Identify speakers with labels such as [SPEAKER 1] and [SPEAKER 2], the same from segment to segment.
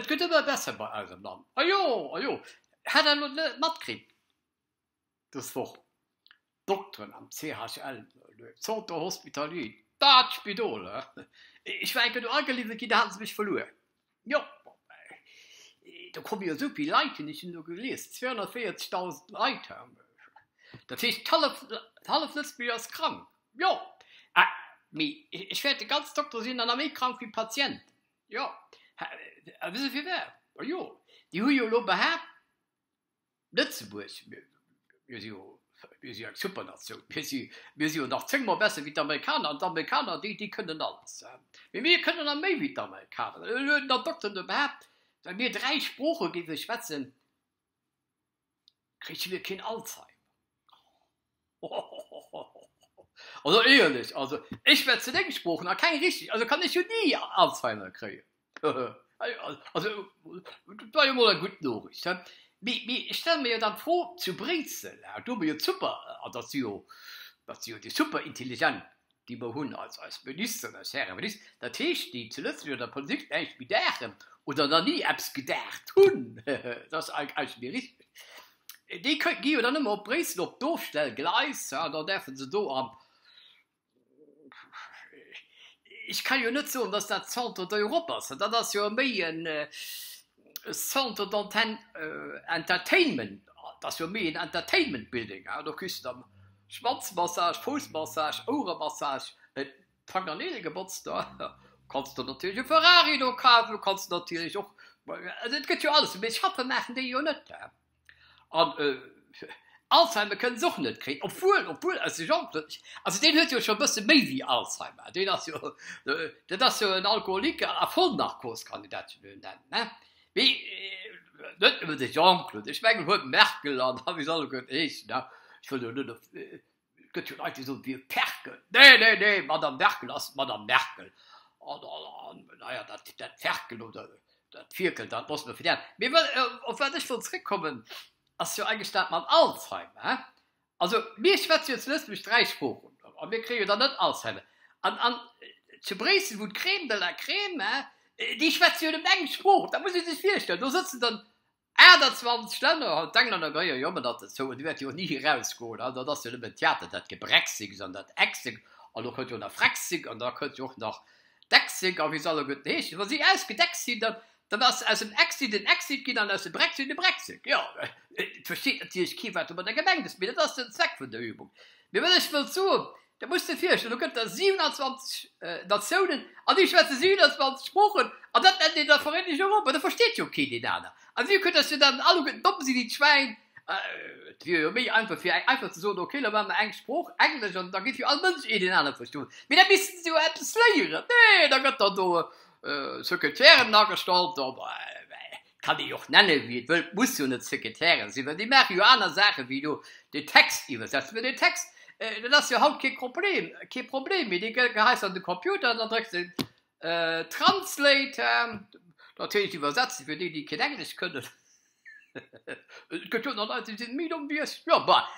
[SPEAKER 1] Et gëtt ëmmer besser bei eis am Land. Ajo, ajo, hat Der elo net matkritt dës Woch, d'Dokteren am CHL, le Centre Hospitalier, dat Spidol, he? Ech war eng Kéier do ageliwwert ginn, da hate se mech verluer. Jo, do komme jo esou vill Leit hin, ech hunn elo gelies, 240.000 Leit, he? Dat heescht, d'hallef Lëtzebuerg ass krank. Jo, mee ech wäert de ganz Doktere sinn dann nach méi krank wéi d'Patienten. Jo, a wësse firwat? Ma jo, déi hu jo elo behaapt, Lëtzebuerg, mir si jo, mir si jo eng Supernatioun, mir si, mir si jo nach zéngmol besser wéi d'Amerikaner, an d'Amerikaner, déi, déi kënnen alles. Mee mir kënnen nach méi wéi d'Amerikaner. Elo hunn dann d'Dokteren do behaapt, well mir dräi Sprooche géife schwätzen, Kréiche mir keen Alzheimer? Also éierlech, also ech schwätzen 9 Sproochen a keng richteg, also kann ech jo ni Alzheimer kréien. Also dat war jo mol eng gutt Noriicht, he? Mee, mee ech stelle mir jo dann d'Fro, zu Bréissel, do hu mer jo d'Super, an dat si jo, dat si jo déi superintelligent déi mer hunn als eis Ministeren, eis Häre Minister, dat heescht, déi zu Lëtzebuerg an der Politik näischt méi daachen oder nach ni eppes gedaacht hunn, dat ass eigentlech méi richteg, déi gi jo dann ëmmer op Bréissel op d'Ofstellgleis an da däerfe se do am, ech ka jo net soen, dass dat Centre d'Europe ass, dat ass jo méi en Centre d'Entertainment, dat ass jo méi en Entertainment Building, do kriss de dann Schwanzmassage, Foussmassage, Oueremassage, d'Fangerneel gebotzt, da kanns de natierlech e Ferrari do kafen, du kanns natierlech och, also et gëtt jo alles, mee schaffe maachen déi jo net. An Alzheimer kënnen se och net kréien, obwuel, obwuel eise Jean-Claude, also deen huet jo scho e bësse méi wéi Alzheimer, deen ass jo, dat ass jo en Alkoholiker a Vollnarkos kann een dat jo nennen, ne? Mee net nëmmen de Jean-Claude, ech mengen huet Merkel an wéi se alleguerten heeschen, ech wëll elo net op. Et gëtt jo Leit, déi soen, et wier Ferkel. Nee, nee, nee, d'Madame Merkel ass d'Madame Merkel. An, an, naja, dat, dat Ferkel oder dat Fierkel, dat loosse mer fir déi aner. Mee wat, op wat ech wollt zréckkommen, ass jo eigentlech dat mam Alzheimer, hä? Also, mir schwätze jo zu Lëtzebuerg dräi Sproochen a mir kréie jo dann net Alzheimer. An, an zu Bréissel, wou d'Crème de la Crème, hä, déi schwätze jo nëmmen eng Sprooch. Dat muss ee sech virstellen. Do sëtzen dann 28 Länner, d'Englänner gehéiere jo ëmmer nach dozou, an déi wäerte jo ni erausgoen, an dat ass jo nëmmen Theater, dat Gebrexiks an dat Exik, an do kënnt jo nach Frexik an da kënnt jo och nach Dexik a wéi se alleguerten heeschen. Wa si ausgedeckt sinn, dann dann ass aus dem Exit en Exit ginn an aus dem Brexit e Brexit. Jo, et versteet natierlech kee wat domadder gemengt ass, mee dat ass den Zweck vun der Übung. Mee wat ech wëllt soen, Da muss de virstellen, do gëtt der 27 Natiounen an déi schwätze 27 Sproochen an dat nennt een da Vereenegt Europa. Do versteet jo keen deen aner. A vue que dass jo dann alleguerten domm sinn wéi d'Schwäin, et wier jo méi einfach fir einfach ze soen, okay, da maache mer eng Sprooch, Englesch, an da géif jo all Mënsch een deen aner verstoen. Mee da missten se jo eppes léieren. Nee, da gëtt dann do Sekretären agestallt, Kann ee jo och nennen, wéi et wëllt, muss jo net Sekretären sinn, well déi maache jo aner Saache wéi do den Text iwwersetzen. Well den Text, dat ass jo haut kee Problem, kee Problem méi, dee geheis an de Computer an dann drécks de Translate, dat heescht iwwersetzen fir déi, déi keen Englesch kënnen. Et gëtt jo nach Leit, déi sinn méi domm wéi ech, jo, bah,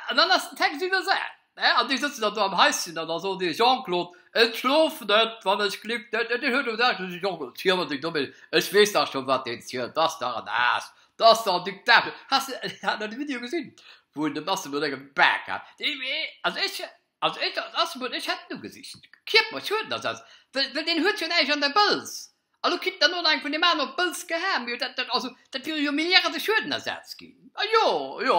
[SPEAKER 1] an dann ass den Text iwwersat. An déi sëtzen dann do am Haischen an da soen déi, Jean-Claude, et schlof net, wann ech gleeft net. Deen huet um Dag gesot, Jean-Claude, ziel mer deng Dommheet, ech weess dach scho wat deen zielt, 't ass dach en Aass, 't ass dach en Diktator. Has de hat de Video gesinn, wou en den Asselborn engem Bak hat? Also ech, also ech als Asselborn, ech hätt en ugesicht, Kierperschuedenersatz, well deen huet jo näischt an der Bëlz. A lo kritt dann och nach eng vun deem aneren op d'Bëlz gehaen. Mee dat, dat, also, dat wier jo Milliarde Schuedenersaz ginn. A jo, jo,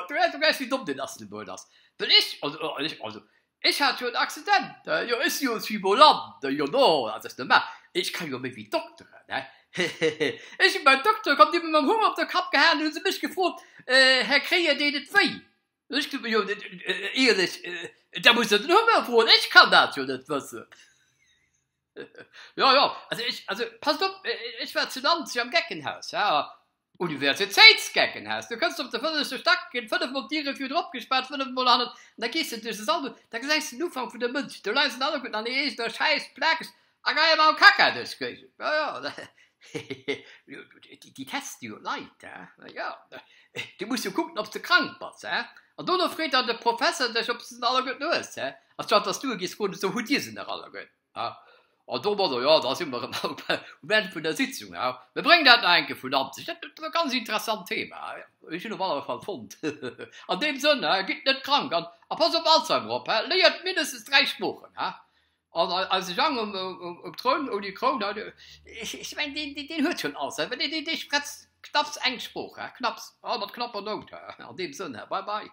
[SPEAKER 1] du gesäis, du gesäis, wéi domm deen Asselborn ass. Well ech, also, ech, also, ech hat jo en Accident, jo, ech si jo Simulant, jo, no, dat ass normal, ech ka jo méi wéi d'Dokteren, hä, hehehe. Ech sinn bei d'Doktere komm, déi hu mer mam Hummer op de Kapp gehaen, hu se mech gefrot, Här Kreyer, deet et wéi? Ech gesot, jo, éierlech, da musst Der den Hummer froen, ech kann dat jo net wëssen. Jo, jo, also ech, also passt op, ech war zu Nanzeg am Geckenhaus, ja, Universitéitsgeckenhaus, du kënns op de fënnefte Stack, ginn fënnefmol d'Diere virdru opgespaart, fënnefmol hannert, an da gees de duerch de Sall do, da gesäis de den Ufank vun der Mënschheet, do leie se alleguerten an hir eegener Schäiss plakeg a geie mam Kacka duerch d'Géigend, jo, jo, déi testen jo d'Leit, he, jo, du muss jo kucken, ob s de krank bass, he, an dono freet dann de Professer dech, ob s de se alleguerten hues, he, anstatt dass du e gees froen, so, hutt Dir se nach alleguerten? An domadder, jo, da si mer erëm um Enn vun der Sitzung. Mir bréngen dat nach eng Kéier vun Nanzeg. Dat ass e ganz interessant Thema. Ech hunn op alle Fall fonnt. An deem Sënn, gitt net krank an a passt op Alzheimer op. Léiert mindestens 3 Sproochen. An eise Jang um Troun ouni Kroun, ech mengen, deen huet schonn Alzheimer, deen dee spretzt knapps eng Sprooch, knapps, mat knapper Nout. An deem Sënn, bye bye.